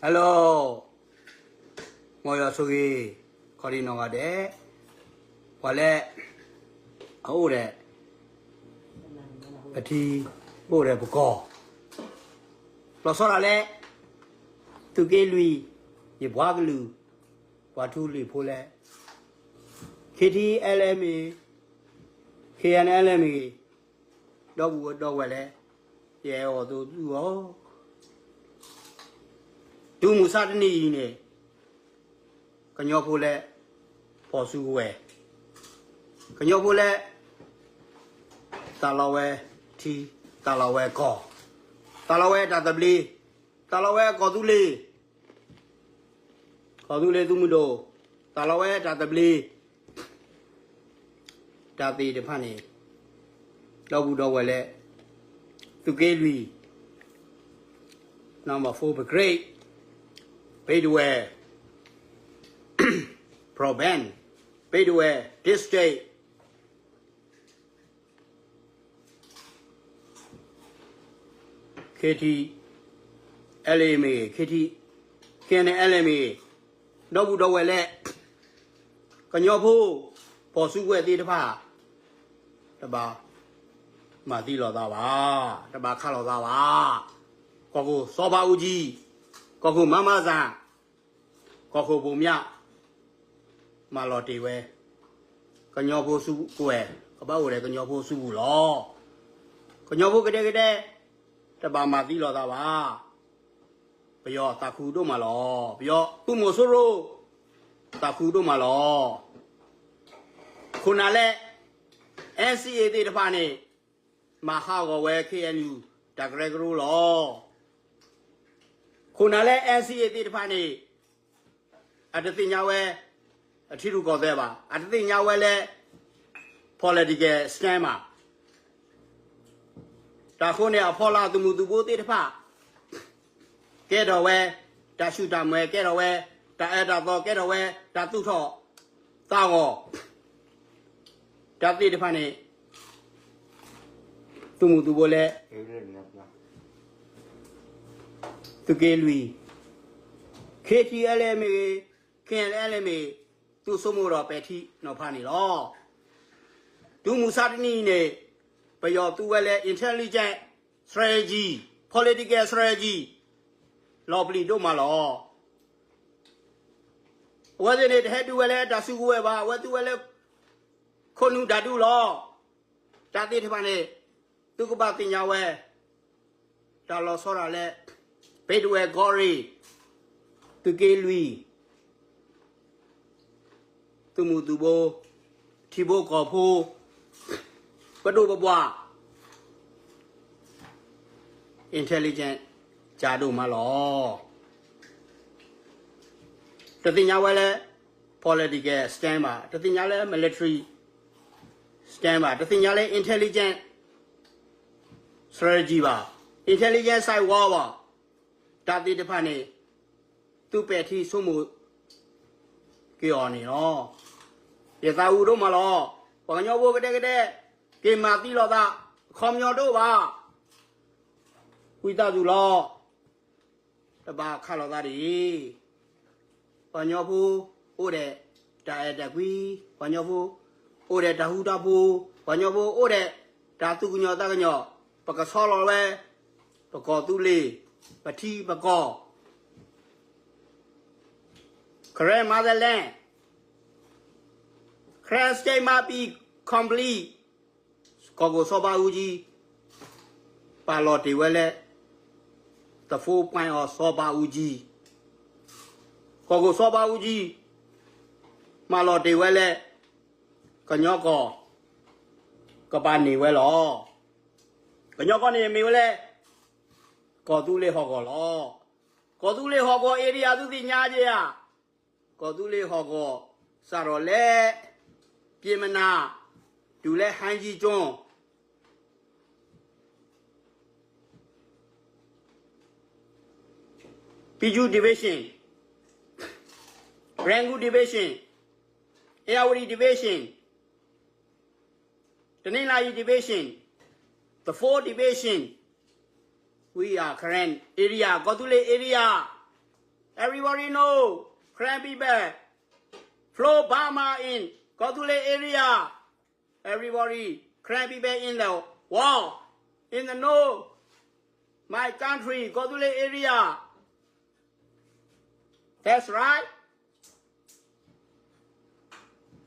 Hello, မ်ယွၤဆိၣ်ဂ့ၤ ခီဒံနီၢ်ဂၤဒဲး, ပှၤလၢ အအိၣ်ဒီး ပထံ အိၣ်ဒီးပကီၢ်, လီၤဆီဒၣ်လဲၣ်, သုးက့လွံၢ်, ယပှၤကလုာ်, ပှၤထူလံၤဖိလဲၣ်, KTLA မ့ၢ်ဂ့ၤ, KNLA မ့ၢ်ဂ့ၤ, ဒီပုၢ်ဝဲၢ်ဒီပုၢ်ဝဲၢ်လဲၣ်, ယအဲၣ်အီၤသိးသုအီၤ တုၤမုၢ်ဆါတနံၤအံၤန့ၣ်, ကညီဖိလၢ ဖီၣ်စုကဝဲၤ, ကညီဖိလၢ သးလီဝဲထံ, သးလီဝဲကီၢ်, သးလီဝဲတၢ်သဘျ့, သးလီဝဲကီၢ်သူလ့ၤ, ကီၢ်သူလ့ၤသုးမုၢ်ဒိၣ်, သးလီဝဲတၢ်သဘျ့ တၢ်သ့ၣ်တဖၣ်န့ၣ်, ဒီပုၢ်ဒီပုၢ်ဝဲၢ်လၢ သုးက့လွံၢ်, နမၤဖိပကြ့း, ဘ့ဒဝဲၢ် province, ဘ့ဒဝဲၢ် district, KTLA မ့ၢ်ဂ့ၤ, KT, KNLA မ့ၢ်ဂ့ၤ, ဒီပုၢ်ဒီပုၢ်ဝဲၢ်လၢ ကညီဖိ ဖီၣ်စုကဝဲၤသ့ၣ်တဖၣ် တဘၣ်မၤသံလိာ်သးဘၣ်, တဘၣ်ခးလိာ်သးဘၣ်. ကီၢ်ခိၣ်စီၤဘးအူကၠံ, ကီၢ်ခိၣ်မါမါစၢ်, ကီၢ်ခိၣ်ဘိၣ်မၠး, မၤလီၤတ့ၢ်ဝဲ ကညီဖိစုကဝဲၤ, ကဘၣ်အိၣ်ဒီးကညီဖိစုပူၤလီၤ. ကညီဖိကဒဲကဒဲ တဘၣ်မၤသံလိာ်သးဘၣ်. ပယီၤသးခုဒိၣ်မးလီၤ. ပယီၤသုးမီၤစိရိၤ သးခုဒိၣ်မးလီၤ. ခိၣ်နၢ်လၢ NCA သ့ၣ်တဖၣ်န့ၣ် မၤဟးဂီၤဝဲ KNU တၢ်ကရၢကရိလီၤ. ခိၣ်နၢ်လၢ NCA သ့ၣ်တဖၣ်န့ၣ် အတသ့ၣ်ညါဝဲ အထံရူၢ်ကီၢ်သဲးဘၣ်, အတသ့ၣ်ညါဝဲလၢ political stand ဘၣ်. တၢ်ဃိန့ၣ် အဖီလာ်သုးမုၢ်သုးဘိသ့ၣ်တဖၣ် ကဲထီၣ်ဝဲ တၢ်ဆူၣ်တၢ်မဲာ်, ကဲထီၣ်ဝဲ တၢ်အၢတၢ်သီ, ကဲထီၣ်ဝဲ တၢ်သူၣ်ထီၣ်သးဂီၤ, တၢ်သ့ၣ်တဖၣ်န့ၣ် သုးမုၢ်သုးဘိလၢ သုးက့လွံၢ်, KTLA မ့ၢ်ဂ့ၤ, KNLA မ့ၢ်ဂ့ၤ, သုးဆိကမိၣ်ဒီးပဲာ်ထံနီၤဖးန့ၣ်လီၤ. တုၤမုၢ်ဆါတနံၤအံၤန့ၣ် ပယီၤသူဝဲလၢ intelligence strategy, political strategy လီၤပျံၤဒိၣ်မးလီၤ. အဝဲသ့ၣ်န့ၣ် တဟဲတုၤဝဲလၢတၢ်စုကဝဲၤဘၣ်, အဝဲသူဝဲလၢ ခိၣ်နူာ်တၢ်ဒုးလီၤ. တၢ်သ့ၣ်တဖၣ်န့ၣ် သုကဘၣ်သ့ၣ်ညါဝဲ တၢ်လီၤဆီဒၣ်လဲၣ်, ဘ့ဒဝဲၢ်ကီၢ်ရ့ၣ်, သုးက့လွံၢ်, သုးမုၢ်သုးဘိ, ထံဖိကီၢ်ဖိ, ပဒိၣ်ပပှၢ်, intelligence ကၢ်ဒိၣ်မးလီၤ. တသ့ၣ်ညါဝဲလၢ political stand ဘၣ်, တသ့ၣ်ညါလၢ military stand ဘၣ်, တသ့ၣ်ညါလၢ intelligence strategy ဘၣ်, intelligence side war ဘၣ်, တၢ်သ့ၣ်တဖၣ်န့ၣ် သုပဲာ်ထံဆိကမိၣ်က့ၤအီၤန့ၣ်လီၤ. ယသးဝံၣ်ဒိၣ်မးလီၤ. ပှၤကညီဖိကဒဲကဒဲ က့ၤမၤသံလိာ်သး အခီပညီဒိၣ်ဘၣ်. ဝံသးစူၤလီၤ. တဘၣ်ခးလိာ်သးဒ်အံၤ. ပှၤကညီဖိအိၣ်ဒီးတၢ်အဲၣ်တၢ်ကွံ, ပှၤကညီဖိအိၣ်ဒီးတၢ်ဃူတၢ်ဖိး, ပှၤကညီဖိအိၣ်ဒီးတၢ်သူၣ်ကညီၤသးကညီၤ, ပကဆီလီၤဝဲ ပကီၢ်သူလ့ၤ, ပထံပကီၢ်, Karen motherland, Karen state must be complete. ကီၢ်ခိၣ်စီၤဘးအူကၠံ ပာ်လီၤတ့ၢ်ဝဲလၢ the four point အီၤစီၤဘးအူကၠံ, ကီၢ်ခိၣ်စီၤဘးအူကၠံ မၤလီၤတ့ၢ်ဝဲလၢ ကညီကီၢ် ကဘၣ်န့ၢ်ဝဲလီၤ. ကညီကီၢ်န့ၣ်မ့ၢ်ဝဲလၢ ကီၢ်သူလ့ၤဟီၣ်ကဝီၤလီၤ. ကီၢ်သူလ့ၤဟီၣ်ကဝီၤ area သုသ့ၣ်ညါက့ၤဧါ. ကီၢ်သူလ့ၤဟီၣ်ကဝီၤ စးထီၣ်လၢ ပျ့ၤမနၤ တုၤလၢ ဟါယံကၠိ Piju Division, Rangoon Division, Ayeyarwady Division, Tanilayi Division, the four division, we are Karen area, ကီၢ်သူလ့ၤ area. Everybody know, Karen people, Flo Bama in Kawthoolei area. Everybody, Karen people in the world, in the know, my country, Kawthoolei area. That's right.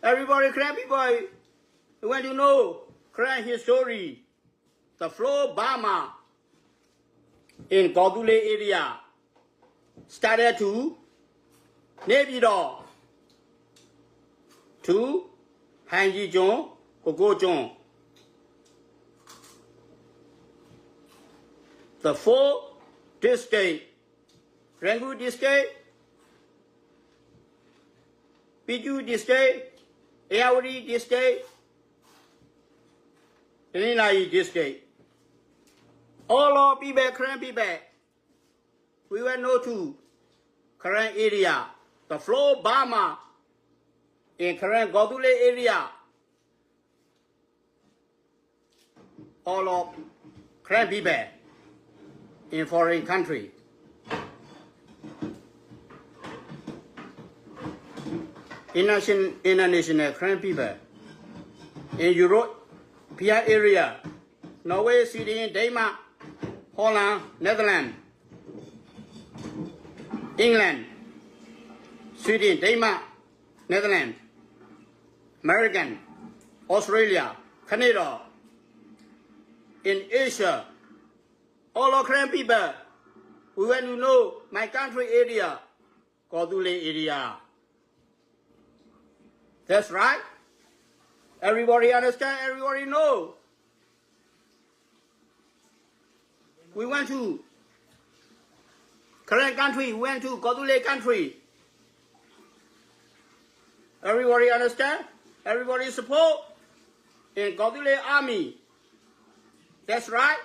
Everybody, Karen people, you want to know Karen history. The Flo Bama in Kawthoolei area started to နေပြည်တော် to ဟန်ကြီးကျွန်း ကိုကိုကျွန်း the four district, Rangoon district, Pyithu district, Ayeyarwady district, Tendai district. All of people, Karen people, we went no to Karen area, the Flo Bama in Karen Kawthoolei area. All of Karen people in foreign country. Internation-, international Karen people in European area, Norway, Sweden, Denmark, Holland, Netherlands, England, Sweden, Denmark, Netherlands, American, Australia, Canada, in Asia, all of Karen people, we want to know my country area, Kawthoolei area. That's right. Everybody understand, everybody know. We went to Karen country, we went to Kawthoolei country. Everybody understand? Everybody support in Kawthoolei army. That's right.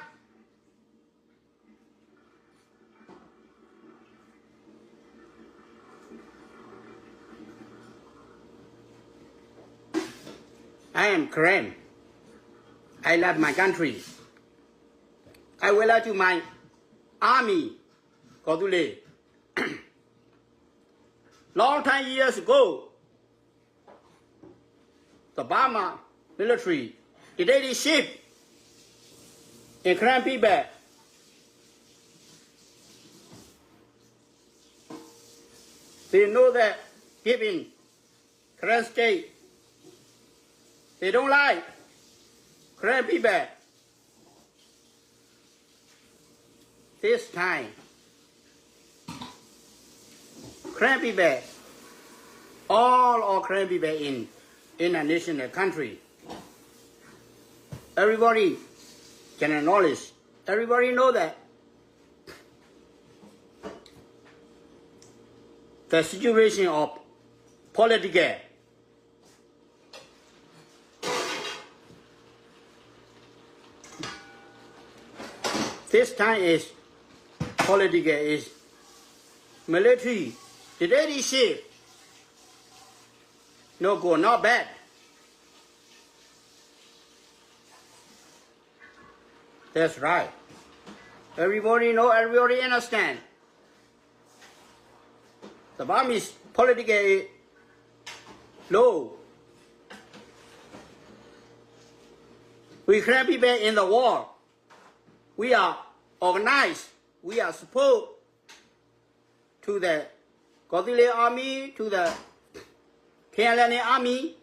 I am Karen. I love my country. I will love to my army, Kawthoolei. Long time years ago, the Burma military dictatorship in Karen people. They know that giving Karen state, they don't like Karen people. This time, Karen people, all of Karen people in international country, everybody can acknowledge, everybody know that the situation of political This time is political, is military dictatorship. No good, not bad. That's right. Everybody know, everybody understand. The Burmese political is low. We Karen people in the war. We are organized. We are support to the Kawthoolei army, to the K N L A army.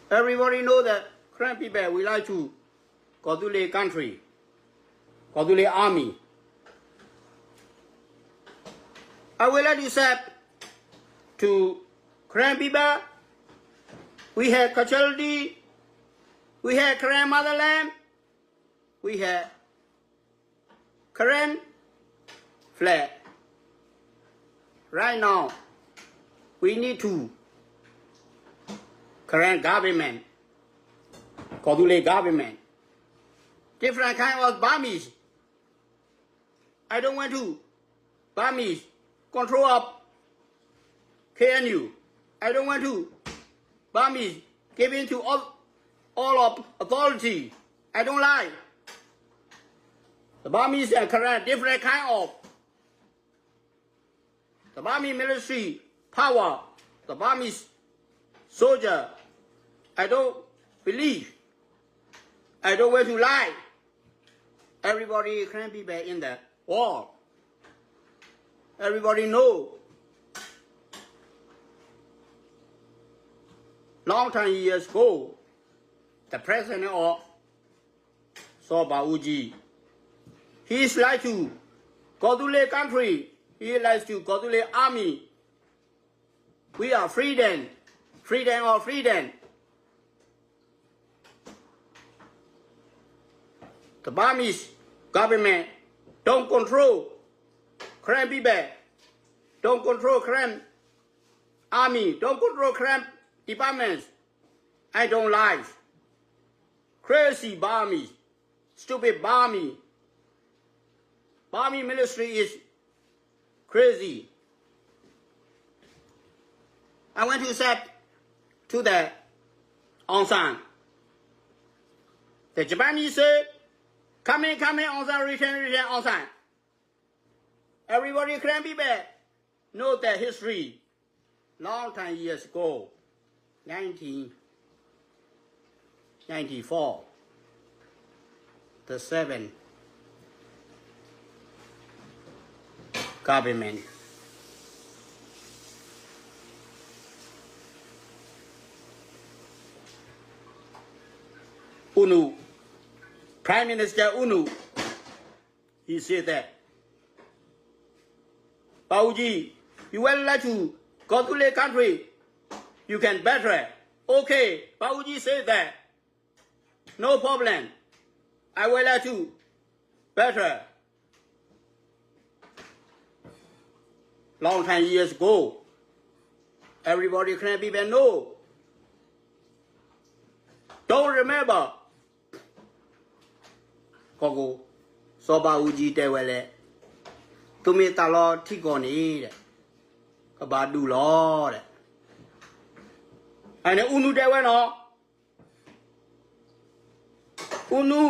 Everybody know that Karen people, we like to Kawthoolei country, Kawthoolei army. I would like to say to Karen people, we have culturality, we have Karen motherland, we have Karen flag. Right now, we need to Karen government, Kawthoolei government, different kind of Burmese. I don't want to Burmese control of K N U. I don't want to Burmese giving to all, all of authority. I don't like. The Burmese and Karen, different kind of the Burmese military power, the Burmese soldier. I don't believe, I don't want to lie. Everybody can be back in the war. Everybody know. Long time years ago, the president of Saw Baoji, he is like to Kawthoolei country, he is like to Kawthoolei army. We are freedom, freedom of freedom. The Burmese government don't control Karen people, don't control Karen army, don't control Karen departments. I don't like crazy Burmese, stupid Burmese. Burmese military is crazy. I want to say to the Aung San, the Japanese say, come in, come in, Aung San, return, return, Aung San. Everybody can be back. Know the history. Long time years ago, nineteen ninety-four, the seven government, U Nu, Prime Minister U Nu, he said that, Baoji, you would like to go to the country, you can better. Okay, Baoji said that, no problem. I would like to better. Long time years ago, everybody can be better. No. Don't remember. ကီၢ်ကိၣ် စီၤဘးအူကၠံတဲဝဲလဲၣ်, သုမ့ၢ်သးလီထံကီၢ်န့ၣ်, ကဘၣ်ဒူၣ်လီၤ, အန့ၣ် အူနူတဲဝဲနီၤ, အူနူ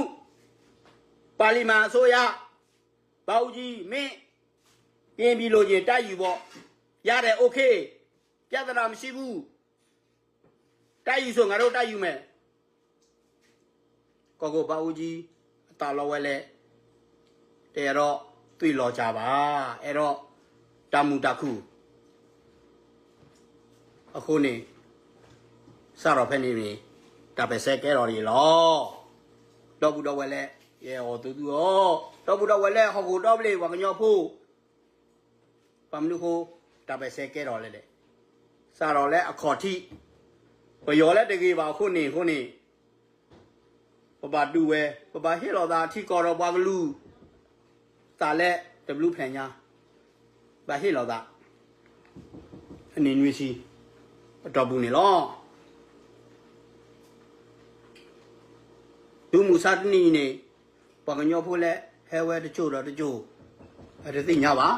ပါလီမန်အစိုးရ, ဘးအူကၠံ မ့ၢ် ကရင်ပြည်လိုချင် တၢ်ယူၤဘီ, ယၤဒဲး OK, ပြဿနာမရှိဘူး, တၢ်ယူၤစိာ်ငါတို့တၢ်ယူၤမဲာ် ကီၢ်ကိၣ်ဘးအူကၠံ အသးလီဝဲလဲၣ်, တအဲၣ်ဒိးသွံၣ်လီၤစၢ်ဘၣ်, အဲၣ်ဒိးတၢ်မုာ်တၢ်ခုၣ်, အဃိန့ၣ် စးထီၣ်ဖဲန့ၣ်န့ၣ် တၢ်ပာ်စဲကဲထီၣ်တဂ့ၤလီၤ. ဒီပုၢ်ဒီဝဲၢ်လၢ ယအဲၣ်အီၤသုသုအီၤ, ဒီပုၢ်ဒီဝဲၢ်လၢဟီၣ်ခိၣ်ဒီဘ့ၣ် ပှၤကညီဖိ ဘၣ်မနုၤအဃိ တၢ်ပာ်စဲကဲထီၣ်လဲၣ်လဲၣ်, စးထီၣ်လၢအခီၣ်ထံး, ပယီၤလၢတဂ့ၤဘၣ်အဃိန့ၣ်အဃိန့ၣ်, ပဘၣ်ဒုးဝဲ, ပဘၣ်ဟ့ၣ်လီၤသးထံကီၢ်ဒီးပှၤကလုာ်, သးလၢတဘျုးဖျဲၣ်ညါ, ဘၣ်ဟ့ၣ်လီၤသး, အနံၣ်နွံဆံ အတီၢ်ပူၤန့ၣ်လီၤ. တုၤမုၢ်ဆါတနံၤအံၤန့ၣ်, ပှၤကညီဖိလၢဟဲဝဲတစိၤဒီးတစိၤ, အတသ့ၣ်ညါဘၣ်.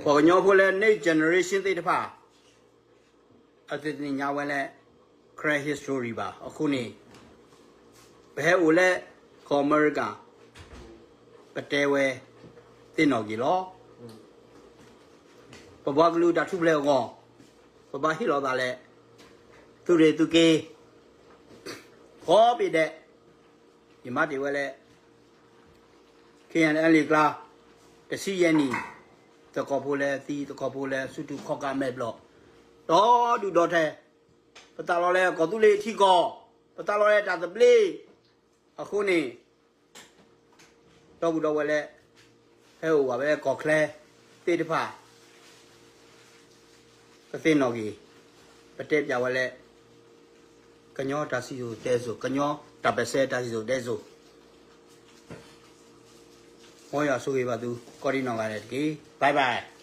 ပှၤကညီဖိလၢ next generation သ့ၣ်တဖၣ် အတသ့ၣ်ညါဝဲလၢ Karen history ဘၣ်. အဃိန့ၣ် ပဟဲအိၣ်လၢကီၢ်အမဲရကၤ, ပတဲဝဲသ့ၣ်နီၣ်က့ၤလီၤ. ပပှၤကလုာ်တၢ်ထူၣ်ဖျဲးအဂီၢ်, ပဘၣ်ဟ့ၣ်လီၤသးလၢ သုးရ့ၣ်သုးက့, ကိးဘ့ၣ်ဒဲး, ယမၤတ့ၢ်ဝဲလၢ KNLA ကျါ, တဆံယဲၢ်နံၣ်, သကိးဖိလၢသံ, သကိးဖိလၢဆူၣ်ထူၣ်ခီၣ်ကးမဲာ်ဘျီၣ်, ဒီဒူၣ်ဒီထၢ, ပသးလီလၢကီၢ်သူလ့ၤထံကီၢ်, ပသးလီလၢတၢ်သဘျ့, အဃိန့ၣ် ဒီပုၢ်ဒီဝဲၢ်လၢ ဟဲအိၣ်ဘၣ်ဝဲကီၢ်ချၢသ့ၣ်တဖၣ် ကသ့ၣ်နီၣ်က့ၤ, ပတဲပၠးဝဲလၢ ကညီတၢ်စံၣ်စိၤတဲစိၤ, ကညီတၢ်ပာ်စဲတၢ်စံၣ်စိၤတဲစိၤ, မ်ယွၤဆိၣ်ဂ့ၤဘၣ်သုကိးဒံနီၢ်ဂၤဒဲးတက့ၢ်. Bye bye.